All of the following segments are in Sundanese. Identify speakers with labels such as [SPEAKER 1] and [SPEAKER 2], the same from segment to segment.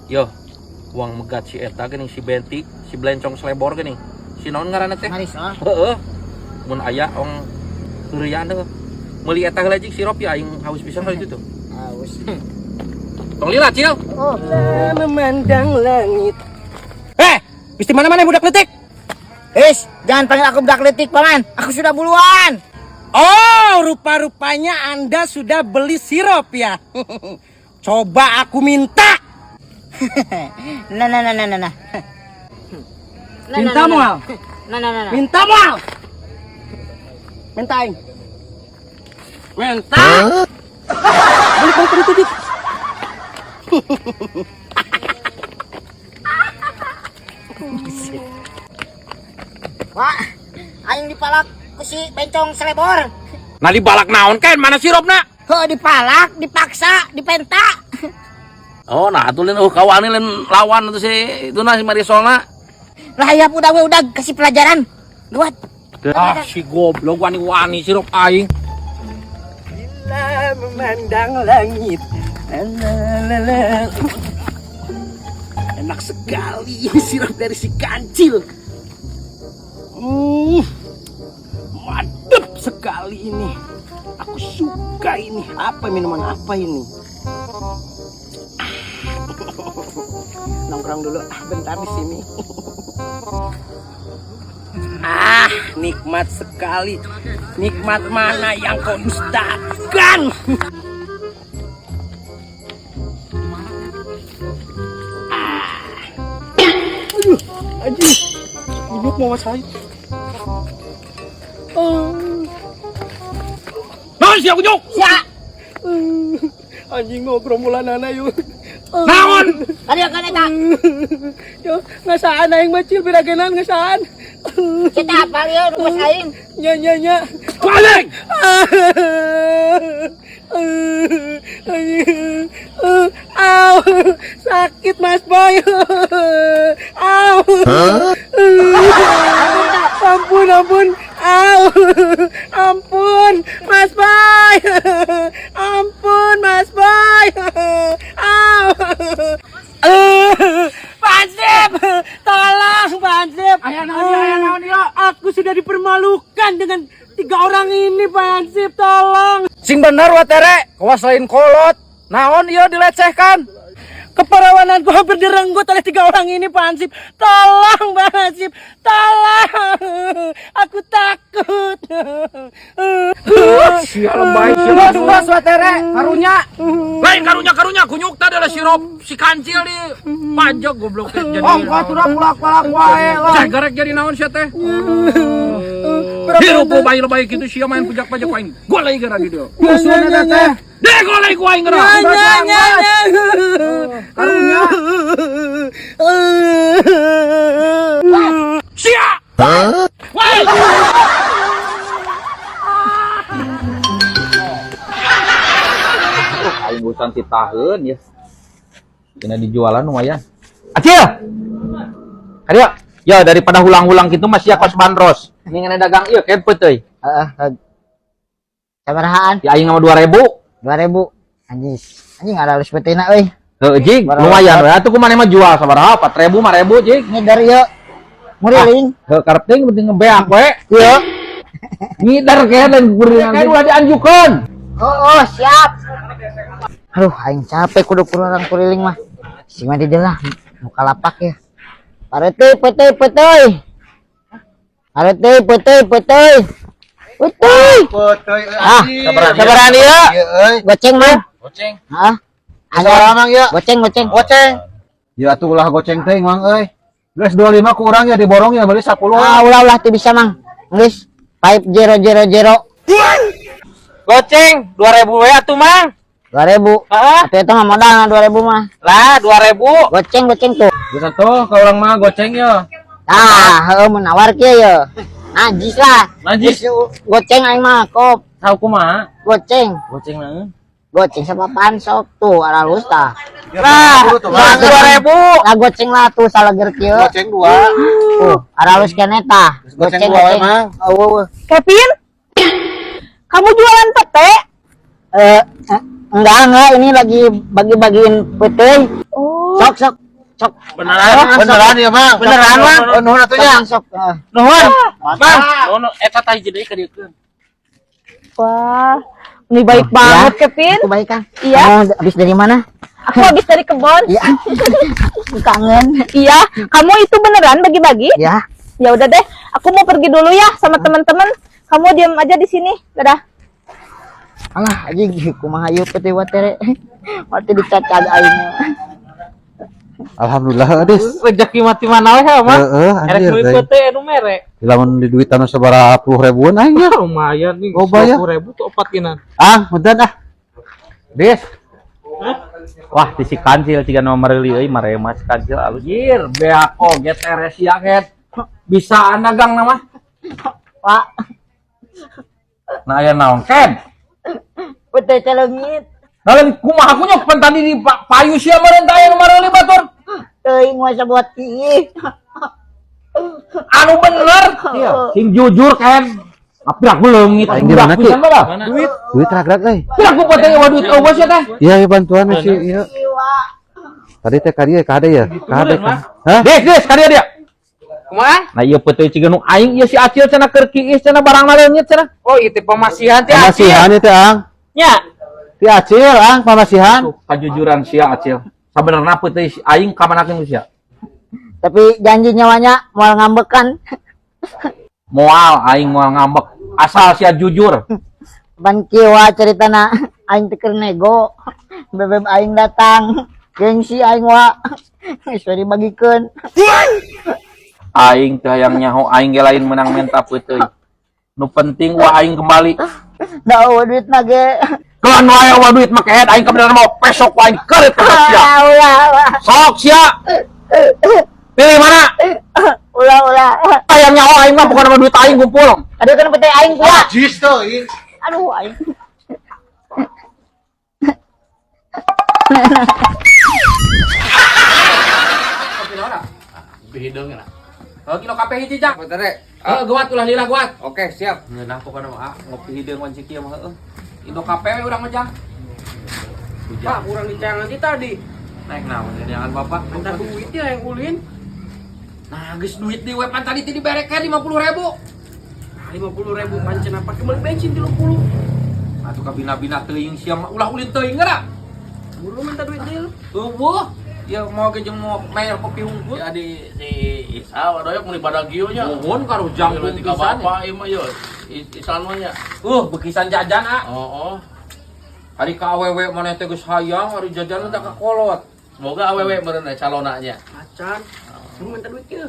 [SPEAKER 1] Yo, uang megat si eta geuning, si Benti, si Blencong Selebor geuning. Si naon ngaranna teh?
[SPEAKER 2] Marisol.
[SPEAKER 1] Heeh. Mun aya ong heureuyan heuh. Meuli eta heula, jig, sirup ya, aing haus pisan kali itu tuh.
[SPEAKER 2] Haus.
[SPEAKER 1] Tong lila, Cil.
[SPEAKER 2] Oh,
[SPEAKER 3] memandang langit. Eh, di mana-mana budak letik?
[SPEAKER 2] Is, jangan panggil aku budak letik, Paman. Aku sudah buluan.
[SPEAKER 3] Oh, rupa-rupanya Anda sudah beli sirup ya. Coba aku minta.
[SPEAKER 2] Nah, nah, nah, nah, nah, nah. Nah,
[SPEAKER 3] Minta
[SPEAKER 2] nah, nah,
[SPEAKER 3] moal.
[SPEAKER 2] Nah, nah, nah, nah.
[SPEAKER 3] Minta moal. Minta aing. Minta. Balik balik balik balik.
[SPEAKER 2] Wah, aing dipalak ku si Bencong Selebor.
[SPEAKER 1] Nah, dibalak naon kan? Mana sirupna?
[SPEAKER 2] Heuh, dipalak, dipaksa, dipenta.
[SPEAKER 1] Oh, nah atuh lain, oh, kawani lain lawan atuh si itu na si Marisolna.
[SPEAKER 2] Lah ya, udah we, udah kasih pelajaran. Luat.
[SPEAKER 1] Ah, si goblok wani-wani sirup aing.
[SPEAKER 3] Bila memandang langit. La, la, la, la. Enak sekali ini sirup dari si Kancil. Mantap sekali ini. Aku suka ini. Apa minuman apa ini? Nongkrong dulu ah, bentar di sini. Ah, nikmat sekali. Nikmat mana yang kau dustakan? Aduh, anjing. Kunyuk mau saya. Oh.
[SPEAKER 1] Naon sia kunyuk?
[SPEAKER 2] Ya,
[SPEAKER 3] Anjing ngobrol mulanana yuk.
[SPEAKER 1] Naon?
[SPEAKER 2] tadi kan eta.
[SPEAKER 3] Yo, ngasaan aing mah, Cil, biragenan ngasaan.
[SPEAKER 2] Kita apal ieu nu bos aing.
[SPEAKER 3] Nya nya nya.
[SPEAKER 1] Balik.
[SPEAKER 3] Au, sakit, Mas Boy. Au. Ampun, ampun. Au. Ampun, Mas Boy. Ampun, Mas Boy. Au. Pansip, tolong Pansip.
[SPEAKER 1] Aya naon ieu, aya naon ieu?
[SPEAKER 3] Aku sudah dipermalukan dengan tiga orang ini, Pansip, tolong.
[SPEAKER 1] Sing bener watere, kawas lain kolot. Naon ieu dilecehkan?
[SPEAKER 3] Keperawananku hampir direnggut oleh tiga orang ini, Pansip. Tolong, Pansip. Tolong. Aku takut.
[SPEAKER 1] Sia lebay sia.
[SPEAKER 3] Bos, bos, watere.
[SPEAKER 1] Karunya. Lain karunya karunya kunyuk tadi adalah sirup si Kancil di pajak goblok teh jadi.
[SPEAKER 4] Ongkos sudah pulak-pulak wae lah.
[SPEAKER 1] Cek garek jadi naon sia teh? Hirup ku bayi lebay kitu sia main pajak-pajak aing. Golai geura di dieu.
[SPEAKER 4] Dusun eta teh.
[SPEAKER 1] Deh golai ku aing geura.
[SPEAKER 3] Nya, nya, nya.
[SPEAKER 4] Karunya.
[SPEAKER 1] Sia. Woi. Aing urusan ti taheun ya. Kena dijualan lumayan. Acil. Ayo. Ya daripada hulang-hulang gitu masih ya kos bandros. Ini ngene dagang ieu ken peuteui.
[SPEAKER 2] Heeh, sabarahaan?
[SPEAKER 1] Ya aing mah 2000.
[SPEAKER 2] 2000. Anjing. Anjing ada halus betina euy.
[SPEAKER 1] Heuh jig, lumayan we atuh kumaha mah jual sabaraha? 4000 5000 jig.
[SPEAKER 2] Ngider ieu. Muriling.
[SPEAKER 1] Heuh karep teuing penting ngebeak we.
[SPEAKER 2] Ieu.
[SPEAKER 1] Ngider kayak dan kuringan kayak ulah dianjukeun.
[SPEAKER 2] Oh, oh, siap. Aduh, aing capek kudu kurang kuriling mah. Sing mah di dieu lah, muka lapak ya. Parete, peteuy, peteuy. Parete, peteuy, peteuy. Peteuy.
[SPEAKER 4] Peteuy.
[SPEAKER 2] Ah,
[SPEAKER 1] sabaraha ieu?
[SPEAKER 4] Ieu euy.
[SPEAKER 2] Goceng mah.
[SPEAKER 1] Goceng.
[SPEAKER 2] Hah?
[SPEAKER 4] Sabaraha mang ieu?
[SPEAKER 2] Goceng, goceng.
[SPEAKER 4] Goceng. Ya atuh ulah goceng teuing mang euy. Geus 25 ku urang ya diborong ya beli 10.
[SPEAKER 2] Ah, ulah ulah teu bisa mang. Geus 5000.
[SPEAKER 1] Goceng 2000 we atuh mang.
[SPEAKER 2] 2000.
[SPEAKER 1] Heeh.
[SPEAKER 2] Atuh eta mah modalna 2000 mah.
[SPEAKER 1] Lah 2000.
[SPEAKER 2] Goceng, goceng tuh.
[SPEAKER 1] Geus atuh ka urang mah goceng ya.
[SPEAKER 2] Ah, heueuh mun nawar kieu ye. Najis lah.
[SPEAKER 1] Najis.
[SPEAKER 2] Geus, goceng aing mah kop.
[SPEAKER 1] Tahu kumaha?
[SPEAKER 2] Goceng.
[SPEAKER 1] Goceng naon?
[SPEAKER 2] Goceng sapapaan sok tuh aralus tah.
[SPEAKER 1] Lah, 2000.
[SPEAKER 2] Lah goceng lah tuh salager kieu.
[SPEAKER 4] Goceng 2.
[SPEAKER 2] Tuh, aralus keneh tah.
[SPEAKER 4] Goceng dua we, Mang.
[SPEAKER 2] Eueuh.
[SPEAKER 5] Kevin, kamu jualan pete?
[SPEAKER 2] Enggak, ini lagi bagi-bagiin pete.
[SPEAKER 5] Oh,
[SPEAKER 2] Sok Sok sok. Sok.
[SPEAKER 6] Beneran?
[SPEAKER 4] Beneran ya, Mang?
[SPEAKER 6] Beneran, Mang?
[SPEAKER 4] Oh, nuhun atuh nya.
[SPEAKER 2] Sok, sok. Ah.
[SPEAKER 6] Nuhun. Bang, nuhun eta tah hiji deui ka dieu.
[SPEAKER 5] Wah, ini baik banget, Kevin.
[SPEAKER 2] Aku baik, Kang.
[SPEAKER 5] Iya.
[SPEAKER 2] Kamu habis dari mana?
[SPEAKER 5] Aku habis dari kebun.
[SPEAKER 2] Iya. Aku kangen.
[SPEAKER 5] Iya, kamu itu beneran bagi-bagi?
[SPEAKER 2] Ya.
[SPEAKER 5] Ya udah deh, aku mau pergi dulu ya sama teman-teman. Kamu diam aja di sini. Dadah.
[SPEAKER 2] Alah, anjing kumaha ieu peuteuy watere. Mati dicacag aing.
[SPEAKER 4] Alhamdulillah, Des.
[SPEAKER 1] Rezeki mati mana we mah.
[SPEAKER 4] Heeh,
[SPEAKER 1] Erek
[SPEAKER 4] anjir.
[SPEAKER 1] duit
[SPEAKER 4] Teh.
[SPEAKER 1] pete anu mere.
[SPEAKER 4] Lamun di duit anu sabaraha puluh ribuan aing ya.
[SPEAKER 1] Lumayan nih.
[SPEAKER 4] Loba ya.
[SPEAKER 1] 20.000 tuh opat kinan.
[SPEAKER 4] Ah, punten ah.
[SPEAKER 1] Des. Wah, di si kancil ciga nu mereuli euy marema si kancil alus. Jir, beak oge Teresia ket. Bisa dagang nama.
[SPEAKER 2] Pak,
[SPEAKER 1] Nah, aya naon ken?
[SPEAKER 2] peuteuy teh leungit.
[SPEAKER 1] Nah, lain kumaha aku nyok pan tadi di payu sia meureun teh aya nu mareuli batur.
[SPEAKER 2] Teuing masa buat ieu.
[SPEAKER 1] Anu bener.
[SPEAKER 4] Iya.
[SPEAKER 1] Sing jujur ken. Tapi aku leungit
[SPEAKER 4] Aing di mana, Ki?
[SPEAKER 1] pisan lah.
[SPEAKER 4] Duit. Duit ragrag euy.
[SPEAKER 1] Tapi aku potong wa duit eueuh sia teh.
[SPEAKER 4] Iya, iya bantuan sih, iya. Tadi teh ka dieu ka hade ya? Ka hade kan. Hah?
[SPEAKER 1] Des, des, ka dieu dia.
[SPEAKER 6] Kumaha?
[SPEAKER 1] Nah, ieu peuteuy ciga nu aing ieu si Acil cenah keur kiis cenah barangna leungit cenah.
[SPEAKER 6] Oh, itu pemasihan teh Acil.
[SPEAKER 4] Pamasihan itu, Ang.
[SPEAKER 6] Nya.
[SPEAKER 4] Ti Acil, Ang, pamasihan.
[SPEAKER 1] Tuh, kajujuran sia Acil. Sabenerna peuteuy si aing ka manakeun ku sia?
[SPEAKER 2] Tapi janji nyawanya moal ngambekan.
[SPEAKER 1] Moal aing moal ngambek. Asal sia jujur.
[SPEAKER 2] Ban kieu wa ceritana aing teh keur nego. Bebeb aing datang. Gengsi aing wa. Geus we dibagikeun.
[SPEAKER 1] Aing teh hayang nyaho aing ge lain menang menta peuteuy. Nu penting wa aing kembali.
[SPEAKER 2] Da eueuh duitna ge.
[SPEAKER 1] Kelan wae wa duit make head aing kebenaran mau pesok wa aing keureut ka sia.
[SPEAKER 2] Ah, ulah, ulah.
[SPEAKER 1] Sok sia. Pilih mana?
[SPEAKER 2] Ulah, ulah.
[SPEAKER 1] Hayang nyaho aing mah bukan sama duit aing kumpul.
[SPEAKER 2] Aduh kan peuteuy aing kuat.
[SPEAKER 4] Jis teuing.
[SPEAKER 2] Aduh aing.
[SPEAKER 6] Kopi hideung lah.
[SPEAKER 1] Oh, kilo kape hiji jang.
[SPEAKER 6] Watere. Heeh, geuat ulah lila geuat.
[SPEAKER 1] Oke, siap. Ngeunah pokona mah ah, ngopi hideung wan kieu mah heueuh. Indo kape we urang mah jang.
[SPEAKER 3] Pak, kurang dicangan sih tadi.
[SPEAKER 1] Naik naon jangan bapak.
[SPEAKER 3] Minta duit ya yang ulin.
[SPEAKER 1] Nah, geus duit di wepan tadi ti diberekeun 50.000.
[SPEAKER 3] Nah, 50.000 pancen apa kembali bensin 30.
[SPEAKER 1] Atuh kabina-bina teuing sia mah ulah ulin teuing geura.
[SPEAKER 3] Buru minta duit deal.
[SPEAKER 1] Eueuh, ya mau ge jeung mau bayar kopi unggul.
[SPEAKER 6] Ya di si Isa wadoyok mun badagio nya.
[SPEAKER 1] Nuhun karuh jangkung
[SPEAKER 6] Tiga
[SPEAKER 1] pisan.
[SPEAKER 6] bapak ieu mah yo. Isan mah nya.
[SPEAKER 1] Bekisan jajan ah.
[SPEAKER 6] Oh, oh.
[SPEAKER 1] Hari ka awewe maneh teh geus hayang, hari jajan teh ka kolot.
[SPEAKER 6] Semoga awewe meureun calona nya.
[SPEAKER 3] Macan. Lu minta duit ya.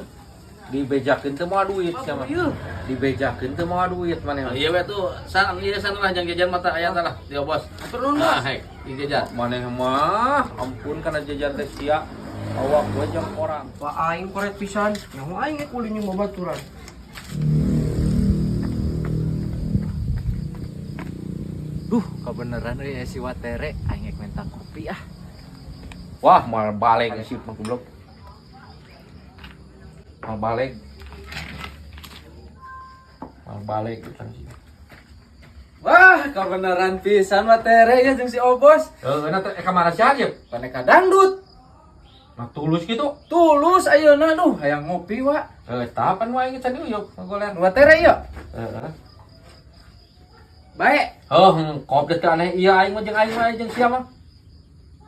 [SPEAKER 1] Dibejakeun teu moal duit sia mah.
[SPEAKER 3] Iya.
[SPEAKER 1] Dibejakeun teu moal duit maneh mah.
[SPEAKER 6] Iya we tuh san ieu san lah jang jajan mata aya tah lah dia bos.
[SPEAKER 3] Atur nuhun,
[SPEAKER 6] Nah,
[SPEAKER 3] Bos.
[SPEAKER 6] hei, di jajan.
[SPEAKER 1] Maneh mah ampun kana jajan teh sia. Awak we jeung orang.
[SPEAKER 3] Pak aing koret pisan. Nyaho aing ge ulin jeung babaturan.
[SPEAKER 7] Duh, kebeneran euy si Watere aing ek minta kopi ah.
[SPEAKER 1] Wah, moal balik sih mah goblok. Moal balik. Moal balik pisan sih.
[SPEAKER 7] Wah, kebeneran pisan Watere ya jeung si Obos.
[SPEAKER 1] Heeh, na teh ka mana sia aja?
[SPEAKER 7] Paneka dangdut.
[SPEAKER 1] Nah tulus gitu.
[SPEAKER 7] Tulus ayeuna duh hayang ngopi wa.
[SPEAKER 1] Eh, tapan wae geus tadi yuk ngogoler.
[SPEAKER 7] Watere yuk.
[SPEAKER 1] Heeh.
[SPEAKER 7] Baik.
[SPEAKER 1] Oh, kopi teh aneh iya aing mah jeung aing mah jeung sia mah.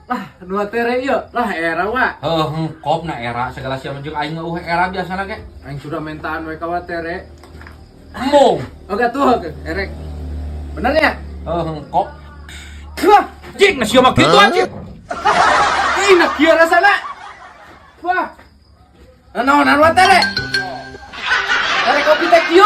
[SPEAKER 7] Lah, nu Watere yuk. Lah era wa.
[SPEAKER 1] Heuh, kop na era segala sia mah jeung aing mah eueuh era biasana ge.
[SPEAKER 7] Aing sudah mentaan we ka Watere.
[SPEAKER 1] Embung.
[SPEAKER 7] Oke tuh, oke, erek. Bener ya?
[SPEAKER 1] Heuh, kop.
[SPEAKER 7] Wah,
[SPEAKER 1] Jing, na sia mah kitu anjing.
[SPEAKER 7] ih nak kieu rasana. Wah. Naonan Watere? Erek kopi teh kieu.